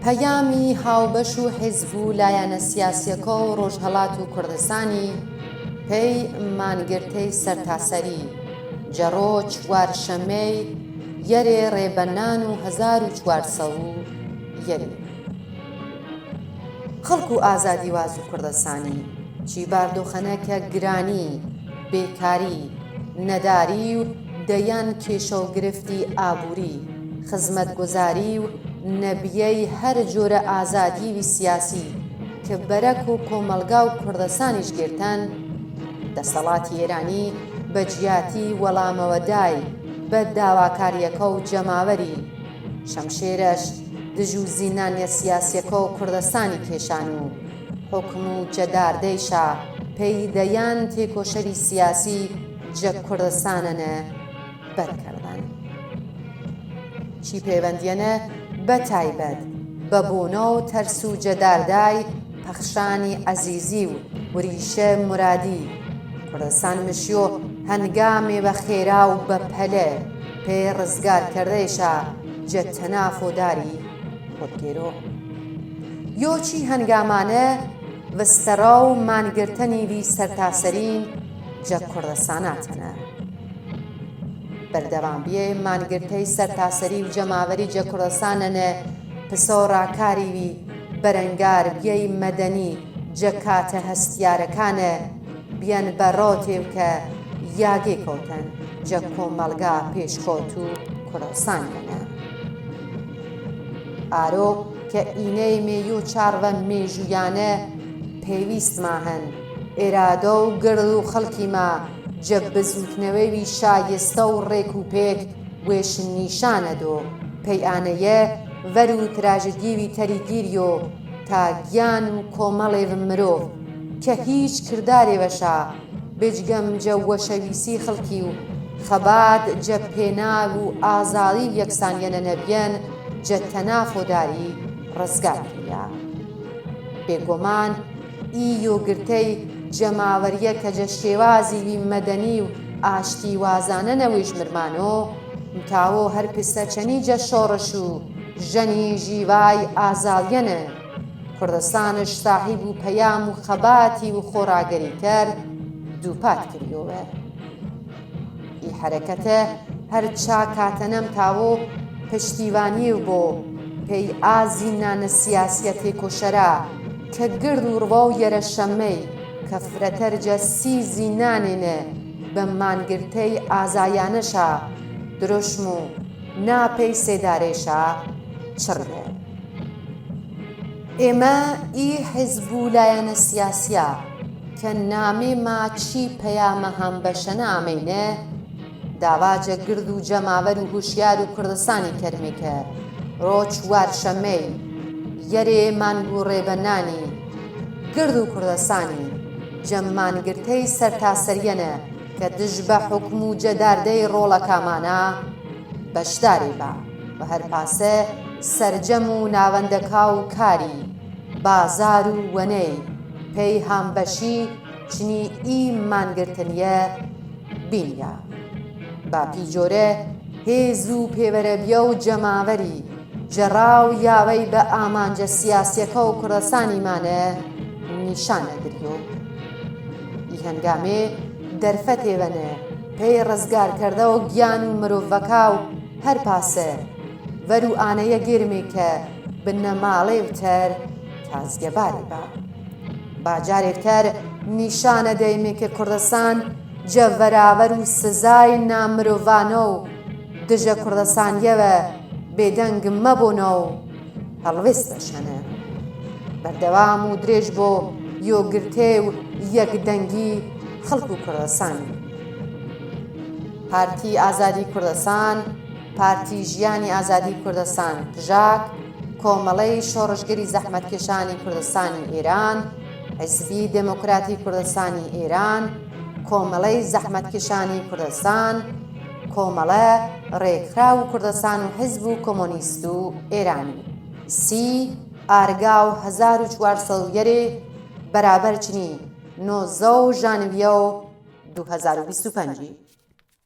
پەیامی هاوبەش و حیزب و لایەنە سیاسیەکە و ڕۆژهەڵات و کوردستانی پەی مانگرتەی سەرتاسەری جەڕۆ چوارشەممەی یەرێ ڕێبەنان و 1401 خەڵک و ئازادیواز و کوردستانی چی باردۆخەنە کە گرانی، بێکاری، نەداری و دەیان کێشە و گرفتی ئابووری، خزمەتگوزاری و نەبیەی هەر جۆرە ئازادیوی سیاسی ک بەرەک و کۆمەڵگا و کوردستانیش گرتەن، دەسەڵاتی ئێرانی بە جیاتی وەڵامەوەدای بە داواکاریەکە و جەماوەری شەمشێرەش دژ و زینانیە سیاسیەکە و کوردستانی کێشان و حوکم و جەداردەیشا پەی دەیان تێکۆشەری سیاسی جە کوردستانەنە بەر کردن. چی پەیوەندیەنە بە تایبەت بە بۆنە و تەرس و جەداردای پەخشانی عەزیزی و وریشە مورادی کوردستان مشیۆ هەنگامێ وە خێرا و بە پەلە پێ ڕزگار کردەیشا جە تەنافۆداری خودگێرۆ یۆ چی هەنگامانە ڤستەڕا و مانگرتەنی وی سەرتاسەرین جە کوردستاناتەنە. بەردەوام بیێ مانگرتەی سەرتاسەری و جەماوەری جە کوردستانەنە پسۆ ڕاکاری وی بەرەنگار بیەی مەدەنی جە کاتە هەستیارەکانە بیەن بە ڕۆتێو کە یاگێ کەوتەن جە کۆمەڵگا پێشکەوت و کوردستانیەنە. ئارۆ کە ئینەی مێیو چاڕڤە مێژوویانە پێویستما هەن، ئێرادە و گرد و خەڵکی ما جە بزووتنەوەوی شایستە و ڕێک و پێک وێش نیشانە دۆ پەیئانەیە ڤەر و تراژدیوی تەری گیریۆ تا گیان و کۆمەڵێڤ مرۆڤ کە هیچ کردارێڤەشا بێجگەم جە وەشەویسی خڵکی و خەبات جە پێناو و ئازاڵی و یەکسانیەنە نەبیەن جە تەنافۆداری ڕزگار کریا. بێگۆمان ئی یۆگرتەی جەماوەریە کە جە شێوازی وی مەدەنی و ئاشتیوازانە نەویش مرمانۆ متاوۆ هەر پسە چەنی جە شۆڕش و ژەنی ژیوای ئازاڵیەنە کوردستانش ساحیب و پەیام و خەباتی و خۆڕاگەریکەر دووپات کریۆوە. ئی حەرەکەتە هەر چا کاتەنەم تاوۆ پشتیوانیێ و بۆ پەی ئازی نانە سیاسیە تێکۆشەرا کە گرد و ڕڤەو یەرە شەممەی کە فرەتەر جە سی زینانێنە بە مانگرتەی ئازایانەشا دروشم و نا پەی سێدارەیشا چڕیە. ئێمە ئی حزب و لایەنە سیاسیە کە نامێ ما چی پەیامە هامبەشەنە ئامەینە داوا جە گرد و جەماوەر و هوشیار و کوردستانی کەرمێ کە رۆ چوارشەممەی یەرێ مانگ و رێبەنانی گرد و کوردستانی جە مانگرتەی سەرتاسەریەنە کە دژ بە حوکم و جەداردەی رۆڵەکامانا بەشدارێ با و هەر پاسە سەرجەم و ناوەندەکا و کاری بازار و وەنەی پەی هامبەشی چنی ئی مانگرتنیە بینیا با پیجۆرە هێز و پێوەرەبیە و جەماوەری جەڕا و یاوەی بە ئامانجە سیاسیەکە و کوردستانیمانە نیشانە دریۆ. ئی هەنگامێ دەرفەتێ وەنە پەی ڕزگار کردە و گیان و مرۆڤەکا و هەر پاسە ڤەر و ئانەیە گێرمێ کە بنەماڵێ و تەر تازیەبارێ با. با جارێ تەر نیشانە دەیمێ کە کوردستان جە ڤەراڤەر و سزای نامرۆڤانە و دژە کوردستانیەوە بێدەنگ مەبۆنە و هەڵوێستەش هەنە. بەردەوام و درێژ بۆ یۆگرتێ و یەکدەنگی خەڵک و کوردستانی. پارتی ئازادی کوردستان، پارتی ژیانی ئازادی کوردستان، پژاک، کۆمەڵەی شۆڕشگێری زەحمەتکێشانی کوردستانی ئێران، حیزبی دێمۆکراتی کوردستانی ئێران، کۆمەڵەی زەحمەتکێشانی کوردستان، کۆمەڵە، ڕێکخراو و کوردستان و حیزب و کۆمۆنیست و ئێرانی. سی ئارگاو 1401 بەرابەر چنی 19 ژانویەو 2025.